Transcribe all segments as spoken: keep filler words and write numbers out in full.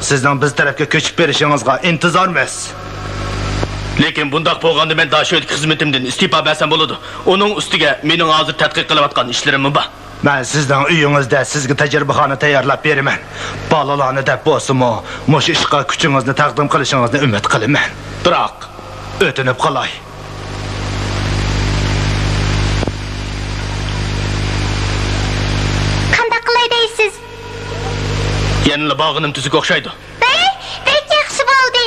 سىزنىڭ بىز تەرەپكە كۆچۈپ بېرىشىڭىزغا ئىنتىزارمىز. لېكىن بۇنداق بولغاندا مەن داشۆدىكى خىزمىتىمدىن ئىستېپا بەرسەم بولىدۇ. ئۇنىڭ ئۈستىگە مېنىڭ ھازىر تەتقىق قىلىۋاتقان ئىشلىرىممۇ بار. مەن سىزنىڭ ئۆيىڭىزدە سىزگە تەجرىبىخانا تەييارلاپ بېرىمەن. بالىلارنى دەپ بولسىمۇ، مۇشۇ ئىشقا كۈچىڭىزنى تەقدىم قىلىشىڭىزنى ئۈمىد قىلىمەن. بىراق، ئۆتۈنۈپ قالاي. قانداق قىلاي دەيسىز؟ يەنىلا بارغىنىم تۈزۈك ئوخشايدۇ. بەك، بەك ياخشى بولدى.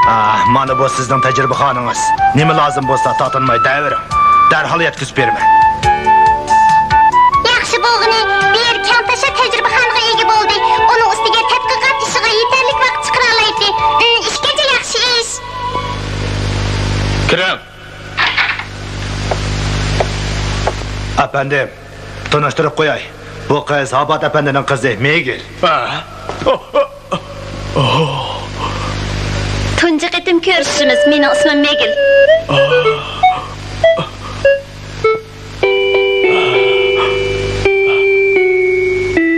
ئاھ، مانا بۇ سىزنىڭ تەجرىبىخانىڭىز. نېمە لازىم بولسا تارتىنماي دەۋېرىڭ. دەرھال يەتكۈزۈپ بېرىمەن. ياخشى بولغىنى، بىر كەڭتاشا تەجرىبىخانىغا ئىگە بولدى. ئۇنىڭ ئۈستىگە تەتقىقات ئىشىغا يېتەرلىك ۋاقىت چىقىرالايتتى. ئىم، ئىككىنچى ياخشى ئىش. كىرىڭ. ئەپەندىم، تونۇشتۇرۇپ قوياي. بۇ قىز ھابات ئەپەندىنىڭ قىزى مېگىل. ھە؟ تۇنجى قېتىم كۆرۈشۈشىمىز. مېنىڭ ئىسمىم مېگىل.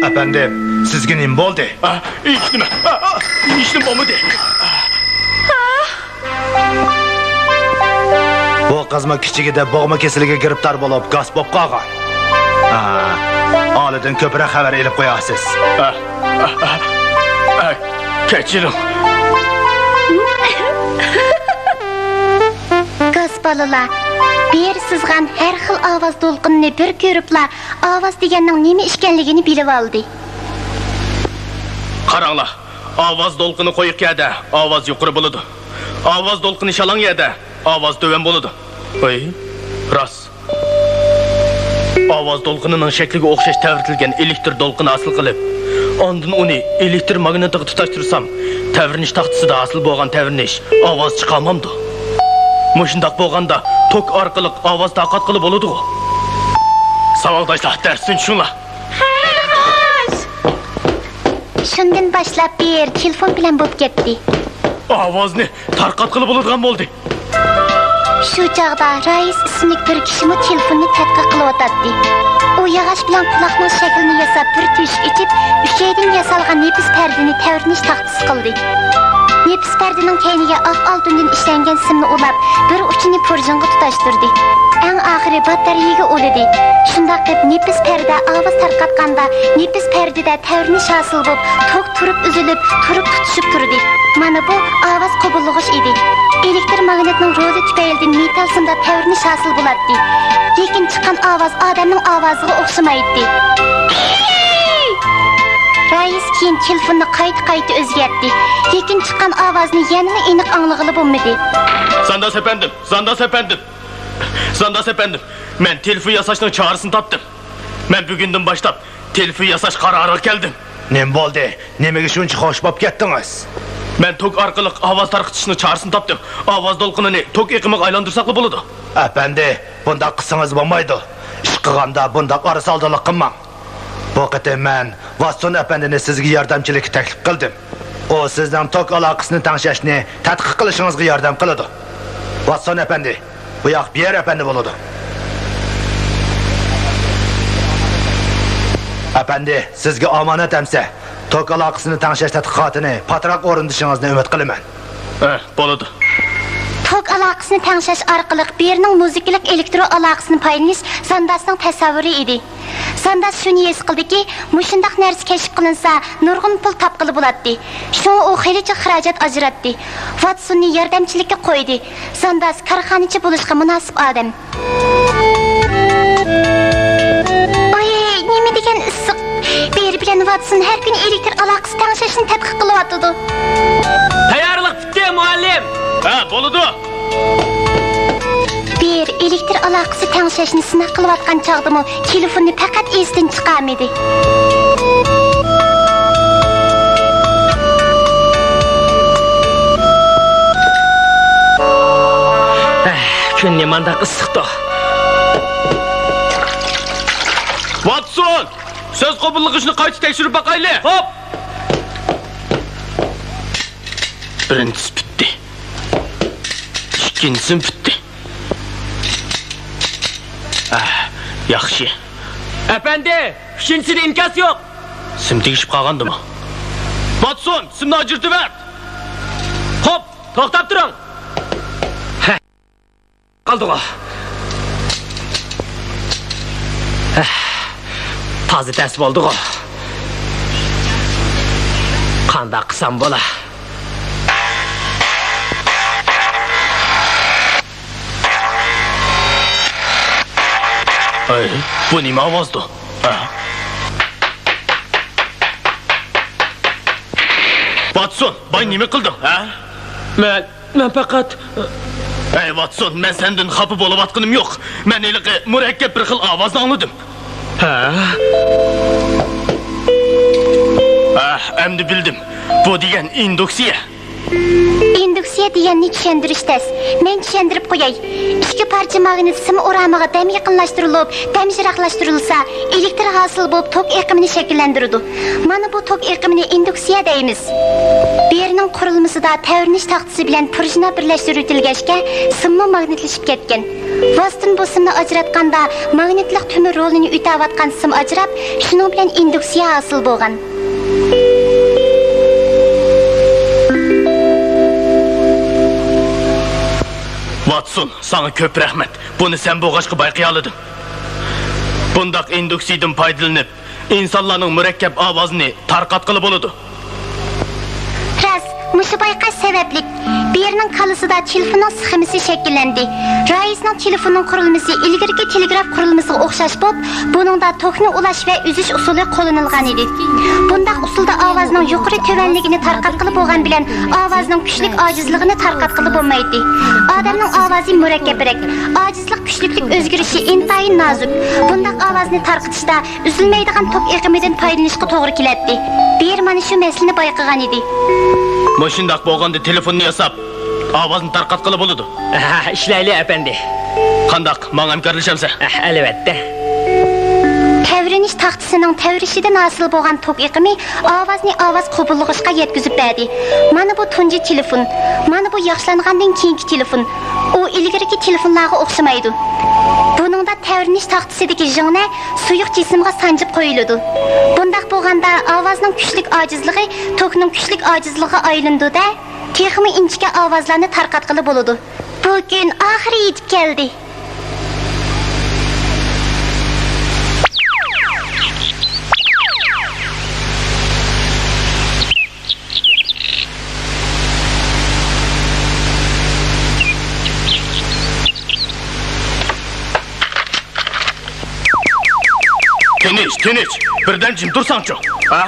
ئەپەندىم، سىزگە نېمە بولدى؟ ھېچنېمە. ھېچنېمە بولمىدى. بۇ قىزمۇ كىچىكىدە بوغما كېسىلىگە گىرىپتار بولۇپ، گاس بولۇپ قالغان. ھا، ئالىدىن كۆپرەك خەۋەر ئېلىپ قويارسىز. ھە، ھە، ھە، ھە، كەچۈرۈڭ. گاس بالىلار، بىر سىزغان ھەر خىل ئاۋاز دولقۇنىنى بىر كۆرۈپلا، ئاۋاز دېگەننىڭ نېمە ئىكەنلىكىنى بىلىۋالدى. قاراڭلار، ئاۋاز دولقۇنى قويۇق يەردە ئاۋاز يۇقىرى بولىدۇ. ئاۋاز دولقۇنى شالاڭ يەردە ئاۋاز تۆۋەن بولىدۇ. ھەي، راست. ئاۋاز دولقۇنىنىڭ شەكلىگە ئوخشاش تەۋرىتىلگەن ئېلېكتر دولقۇنى ھاسىل قىلىپ، ئاندىن ئۇنى ئېلېكتر ماگنىتىغا تۇتاشتۇرسام، تەۋرىنىش تاختىسىدا ھاسىل بولغان تەۋرىنىش ئاۋاز چىقارمامدۇ؟ مۇشۇنداق بولغاندا توك ئارقىلىق ئاۋاز تارقاتقىلى بولىدىغۇ؟ ساۋاقداشلار، دەرستىن چۈشۈڭلار. ھەي، خوش! شۇندىن باشلاپ بىر تېلېفون بىلەن بولۇپ كەتتى. ئاۋازنى تارقاتقىلى بولىدىغان بولدى. شۇ چاغدا رايىس ئىسىملىك بىر كىشىمۇ تېلېفوننى تەتقىق قىلىۋاتاتتى. ئۇ ياغاچ بىلەن قۇلاقنىڭ شەكلىنى ياساپ، بىر تۆشۈك ئېچىپ، ئۈچەيدىن ياسالغان نېپىز پەردىنى تەۋرىنىش تاختىسى قىلدى. نېپىز پەردىنىڭ كەينىگە ئاق ئالتۇندىن ئىشلەنگەن سىمنى ئۇلاپ، بىر ئۇچىنى پۇرجىنغا تۇتاشتۇردى. ئەڭ ئاخىرى باتارېيىگە ئۇلىدى. شۇنداق قىلىپ، نېپىز پەردە ئاۋاز تارقاتقاندا، نېپىز پەردىدە تەۋرىنىش ھاسىل بولۇپ، توك تۇرۇپ ئۈزۈلۈپ، تۇرۇپ تۇتىشىپ تۇردى. مانا بۇ ئاۋاز قوبۇللىغۇچ ئىدى. ئېلېكتر ماگنىتنىڭ رولى تۈپەيلىدىن مېتال سىمدا تەۋرىنىش ھاسىل بولاتتى. لېكىن چىققان ئاۋاز ئادەمنىڭ ئاۋازىغا ئوخشىمايتتى. رايىس كېيىن تېلېفوننى قايتا-قايتا ئۆزگەرتتى. لېكىن چىققان ئاۋازنى يەنىلا ئېنىق ئاڭلىغىلى بولمىدى. زانداس ئەپەندىم، زانداس ئەپەندىم، زانداس ئەپەندىم، مەن تېلېفون ياساشنىڭ چارىسىنى تاپتىم. مەن بۈگۈندىن باشلاپ تېلېفون ياساش قارارىغا كەلدىم. نېمە بولدى؟ نېمىگە شۇنچە خوش بولۇپ كەتتىڭىز؟ مەن توك ئارقىلىق ئاۋاز تارقىتىشنىڭ چارىسىنى تاپتىم. ئاۋاز دولقۇنىنى توك ئېقىمىغا ئايلاندۇرساقلا بولىدۇ. ئەپەندى، بۇنداق قىلسىڭىز بولمايدۇ. ئىش قىلغاندا بۇنداق ئارىسالدىلىق قىلماڭ. بۇ قېتىم مەن ۋاتسون ئەپەندىنى سىزگە ياردەمچىلىككە تەكلىپ قىلدىم. ئۇ سىزنىڭ توك ئالاقىسىنى تەڭشەشنى تەتقىق قىلىشىڭىزغا ياردەم قىلىدۇ. ۋاتسون ئەپەندى، بۇ ياق بىيەر ئەپەندى بولىدۇ. ئەپەندى، سىزگە ئامانەت ئەمسە، توك ئالاقىسىنى تەڭشەش تەتقىقاتىنى پاتراق ئورۇندىشىڭىزنى ئۈمىد قىلىمەن. ھە، بولىدۇ. توك ئالاقىسىنى تەڭشەش ئارقىلىق بىرنىڭ مۇزىكىلىق ئېلېكترو ئالاقىسىنى پايدىلىنىش زانداسنىڭ تەسەۋۋۇرى ئىدى. زانداس شۇنى ھېس قىلدىكى، مۇشۇنداق نەرسە كەشىپ قىلىنسا، نۇرغۇن پۇل تاپقىلى بولاتتى. شۇڭا ئۇ خېلىچە خىراجەت ئاجراتتى. ۋاتسوننى ياردەمچىلىككە قويدى. زانداس كارخانىچى بولۇشقا مۇناسىپ ئادەم. ئوي، نېمە دېگەن ئىسسىق! بېرى بىلەن ۋاتسون ھەر كۈنى ئېلېكتر ئالاقىسى تەڭشەشنى تەتقىق قىلىۋاتىدۇ. تەييارلىق پۈتتى، مۇئەللىم! ھە، بولىدۇ. بېرى ئېلېكتر ئالاقىسى تەڭشەشنى سىناق قىلىۋاتقان چاغدىمۇ تېلېفوننى پەقەت ئېسىدىن چىقارمىدى. ئەھ، كۈن نېمانداق ئىسسىقتۇ. ۋاتسون! سۆز قوبۇللىغۇچنى قايتا تەكشۈرۈپ باقايلى. خوپ! بىرىنچىسى پۈتتى. ئىككىنچىسىمۇ پۈتتى. ياخشى. ئەپەندى، ئۈچىنچىسىدە ئىنكاس يوق. سىم تېگىشىپ قالغاندىمۇ؟ ۋاتسون، سىمنى ئاجرىتىۋەت! خوپ، توختاپ تۇرۇڭ! ھە. قالدىغۇ. ھە. تازا تەس بولدىغۇ. قانداق قىلسام بولا؟ ئەي، بۇ نېمە ئاۋازدۇ؟ ھە؟ ۋاتسون، باي، نېمە قىلدىڭ، ھە؟ مەن، مەن پەقەت. ئەي، ۋاتسون، مەن سەندىن خاپا بولۇۋاتقىنىم يوق. مەن ھېلىقى مۇرەككەپ بىر خىل ئاۋازنى ئاڭلىدىم. ھە؟ ھە، ئەمدى بىلدىم. بۇ دېگەن ئىندۇكسىيە. ئىندۇكسىيە دېگەننى چۈشەندۈرۈش تەس. مەن چۈشەندۈرۈپ قوياي. ئىككى پارچە ماگنىت سىم ئورامىغا دەم يېقىنلاشتۇرۇلۇپ، دەم يىراقلاشتۇرۇلسا، ئېلېكتر ھاسىل بولۇپ، توك ئېقىمىنى شەكىللەندۈرىدۇ. مانا بۇ توك ئېقىمىنى ئىندۇكسىيە دەيمىز. بېرنىڭ قۇرۇلمىسىدا تەۋرىنىش تاختىسى بىلەن پۇرژىنا بىرلەشتۈرۈۋېتىلگەچكە، سىممۇ ماگنىتلىشىپ كەتكەن. ۋاستىن بۇ سىمنى ئاجراتقاندا، ماگنىتلىق تۈمۈر رولىنى ئۆتەۋاتقان سىم ئاجراپ، شۇنىڭ بىلەن ئىندۇكسىيە ھاسىل بولغان. ۋاتسون، ساڭا كۆپ رەھمەت. بۇنى سەن بولغاچقا بايقىيالىدىم. بۇنداق ئىندۇكسىيىدىن پايدىلىنىپ، ئىنسانلارنىڭ مۇرەككەپ ئاۋازىنى تارقاتقىلى بولىدۇ. راست، مۇشۇ بايقاش سەۋەبلىك، بېرنىڭ كاللىسىدا تېلېفوننىڭ سخېمىسى شەكىللەندى. رايسنىڭ تېلېفوننىڭ قۇرۇلمىسى ئىلگىرىكى تېلېگراف قۇرۇلمىسىغا ئوخشاش بولۇپ، بۇنىڭدا توكنى ئۇلاش ۋە ئۈزۈش ئۇسۇلى قوللىنىلغانىدى. بۇنداق ئۇسۇلدا ئاۋازنىڭ يۇقىرى تۆۋەنلىكىنى تارقاتقىلى بولغان بىلەن ئاۋازنىڭ كۈچلۈك ئاجىزلىقىنى تارقاتقىلى بولمايتتى. ئادەمنىڭ ئاۋازى مۇرەككەپرەك، ئاجىزلىق كۈچلۈكلۈك ئۆزگىرىشى ئىنتايىن نازۇك. بۇنداق ئاۋازنى تارقىتىشتا ئۈزۈلمەيدىغان توك ئېقىمىدىن پايدىلىنىشقا توغرا كېلەتتى. بېر مانا شۇ مەسىلىنى بايقىغانىدى. مۇشۇنداق بولغاندا تېلېفوننى ياساپ، ئاۋازنى تارقاتقىلى بولىدۇ. ئىشلەيلى، ئەپەندى. قانداق، ماڭا ھەمكارلىشامسەن؟ ئەلۋەتتە. تەۋرىنىش تاختىسىنىڭ تەۋرىشىدىن ھاسىل بولغان توك ئېقىمى ئاۋازنى ئاۋاز قوبۇللىغۇچقا يەتكۈزۈپ بەردى. مانا بۇ تۇنجى تېلېفون. مانا بۇ ياخشىلانغاندىن كېيىنكى تېلېفون. ئۇ ئىلگىرىكى تېلېفونلارغا ئوخشىمايدۇ. بۇنىڭدا تەۋرىنىش تاختىسىدىكى ژىڭنە سۇيۇق جىسىمغا سانجىپ قويۇلىدۇ. بۇنداق بولغاندا ئاۋازنىڭ كۈچلۈك ئاجىزلىقى توكنىڭ كۈچلۈك ئاجىزلىقىغا ئايلىنىدۇ-دە، تېخىمۇ ئىنچىكە ئاۋازلارنى تارقاتقىلى بولىدۇ. بۇ كۈن ئاخىرى يېتىپ كەلدى. تىنچ، تىنچ. بىردەم جىم تۇرساڭچۇ. ھە؟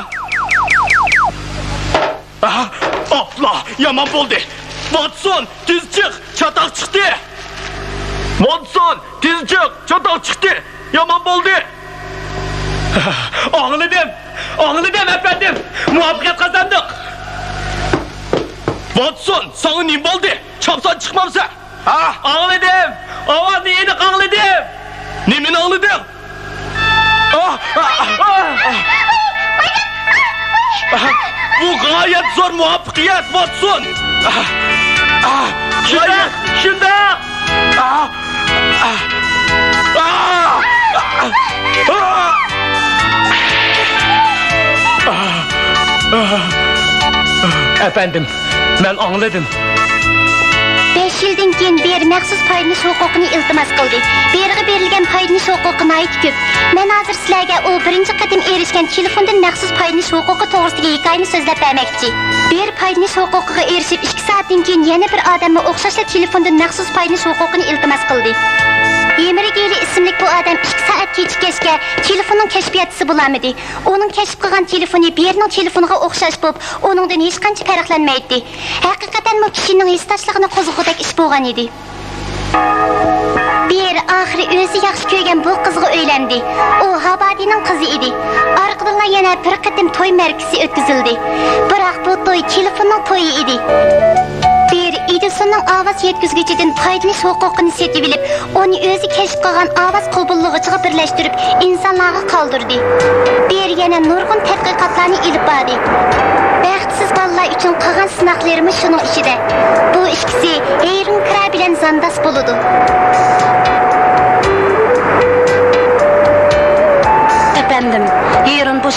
ئاھ، ئاپلا، يامان بولدى. ۋاتسون، تېز چىق، چاتاق چىقتى. ۋاتسون، تېز چىق، چاتاق چىقتى. يامان بولدى. ئاڭلىدىم، ئاڭلىدىم، ئەپەندىم. مۇۋەپپەقىيەت قازاندۇق. ۋاتسون، ساڭا نېمە بولدى؟ چاپسان چىقمامسەن؟ ھە؟ ئاڭلىدىم. ئاۋازنى ئېنىق ئاڭلىدىم. نېمىنى ئاڭلىدىڭ؟ ئاھ، ئاھ، ئاھ، ئاھ. بۇ غايەت زور مۇۋەپپەقىيەت، ۋاتسون. ئاھ، ئاھ، شۇنداق، غايەت. شۇنداق. ئاھ، ئاھ، ئاھ، ئاھ. ئەپەندىم، مەن ئاڭلىدىم. بەش يىلدىن كېيىن بېر مەخسۇس پايدىلىنىش ھوقۇقىنى ئىلتىماس قىلدى. بېرغا بېرىلگەن پايدىلىنىش ھوقۇقى ناھايىتى كۆپ. مەن ھازىر سىلەرگە ئۇ بىرىنچى قېتىم ئېرىشكەن تېلېفوندىن مەخسۇس پايدىلىنىش ھوقۇقى توغرىسىدىكى ھېكايىنى سۆزلەپ بەرمەكچى. بېر پايدىلىنىش ھوقۇقىغا ئېرىشىپ ئىككى سائەتتىن كېيىن يەنە بىر ئادەممۇ ئوخشاشلا تېلېفوندىن مەخسۇس پايدىلىنىش ھوقۇقىنى ئىلتىماس قىلدى. ھېنرى گېيلى ئىسىملىك بۇ ئادەم ئىككى سائەت كېچىككەچكە تېلېفوننىڭ كەشپىياتچىسى بولالمىدى. ئۇنىڭ كەشىپ قىلغان تېلېفونى بېرنىڭ تېلېفونىغا ئوخشاش بولۇپ، ئۇنىڭدىن ھېچقانچە پەرقلەنمەيتتى. ھەقىقەتەنمۇ كىشىنىڭ ھېسداشلىقىنى قوزغىغۇدەك ئىش بولغان ئىدى. بېر ئاخىرى ئۆزى ياخشى كۆرگەن بۇ قىزغا ئۆيلەندى. ئۇ ھابادىنىڭ قىزى ئىدى. ئارقىدىنلا يەنە بىر قېتىم توي مەرىكىسى ئۆتكۈزۈلدى. بىراق بۇ توي تېلېفوننىڭ تويى ئىدى. بېر ئېدىسوننىڭ ئاۋاز يەتكۈزگۈچىدىن پايدىلىنىش ھوقۇقىنى سېتىۋېلىپ، ئۇنى ئۆزى كەشىپ قىلغان ئاۋاز قوبۇللىغۇچىغا بىرلەشتۈرۈپ، ئىنسانلارغا قالدۇردى. بېر يەنە نۇرغۇن تەتقىقاتلارنى ئېلىپ باردى. بەختسىز بالىلار ئۈچۈن قىلغان سىناقلىرىمۇ شۇنىڭ ئىچىدە. بۇ ئىككىسى ھېيرىنكرا بىلەن زانداس بولىدۇ.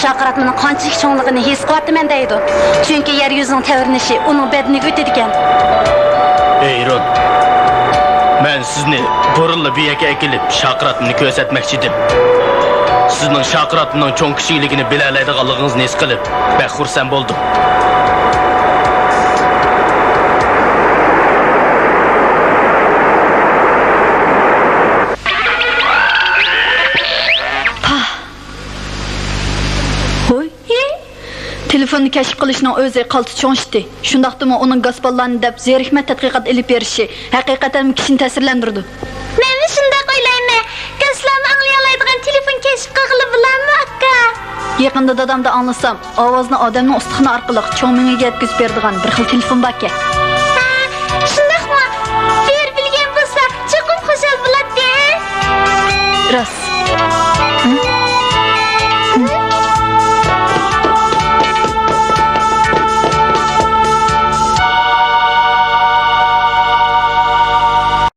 شاقىراتمىنىڭ قانچىلىك چوڭلۇقىنى ھېس قىلىۋاتىمەن دەيدۇ. چۈنكى يەر يۈزىنىڭ تەۋرىنىشى ئۇنىڭ بەدىنىگە ئۆتىدىكەن. ئېيرون، مەن سىزنى بۇرۇنلا بۇ يەرگە ئەكېلىپ، شاقىراتمىنى كۆرسەتمەكچىدىم. سىزنىڭ شاقىراتمىنىڭ چوڭ كىچىكلىكىنى بىلەلەيدىغانلىقىڭىزنى ھېس قىلىپ، بەك خۇرسەن بولدۇم. ھوي. تېلېفوننى كەشىپ قىلىشنىڭ ئۆزى قالتىس چوڭ ئىشتى. شۇنداقتىمۇ ئۇنىڭ گاس بالىلارنى دەپ زېرىكمەي تەتقىقات ئېلىپ بېرىشى ھەقىقەتەنمۇ كىشىنى تەسىرلەندۈرىدۇ. مەنمۇ شۇنداق ئويلايمەن. گاسلارنى ئاڭلىيالايدىغان تېلېفون كەشىپ قىلغىلى بولامۇ، ئاكا؟ يېقىندا دادامدا ئاڭلىسام، ئاۋازنى ئادەمنىڭ ئۇستىخىنى ئارقىلىق چوڭ مېڭىگە يەتكۈزۈپ بېرىدىغان بىر خىل تېلېفون باركەن. ھە، شۇنداقمۇ؟ بىر بىلگەن بولسا، چوقۇم خۇشال بولاتتى، ھە؟ راست.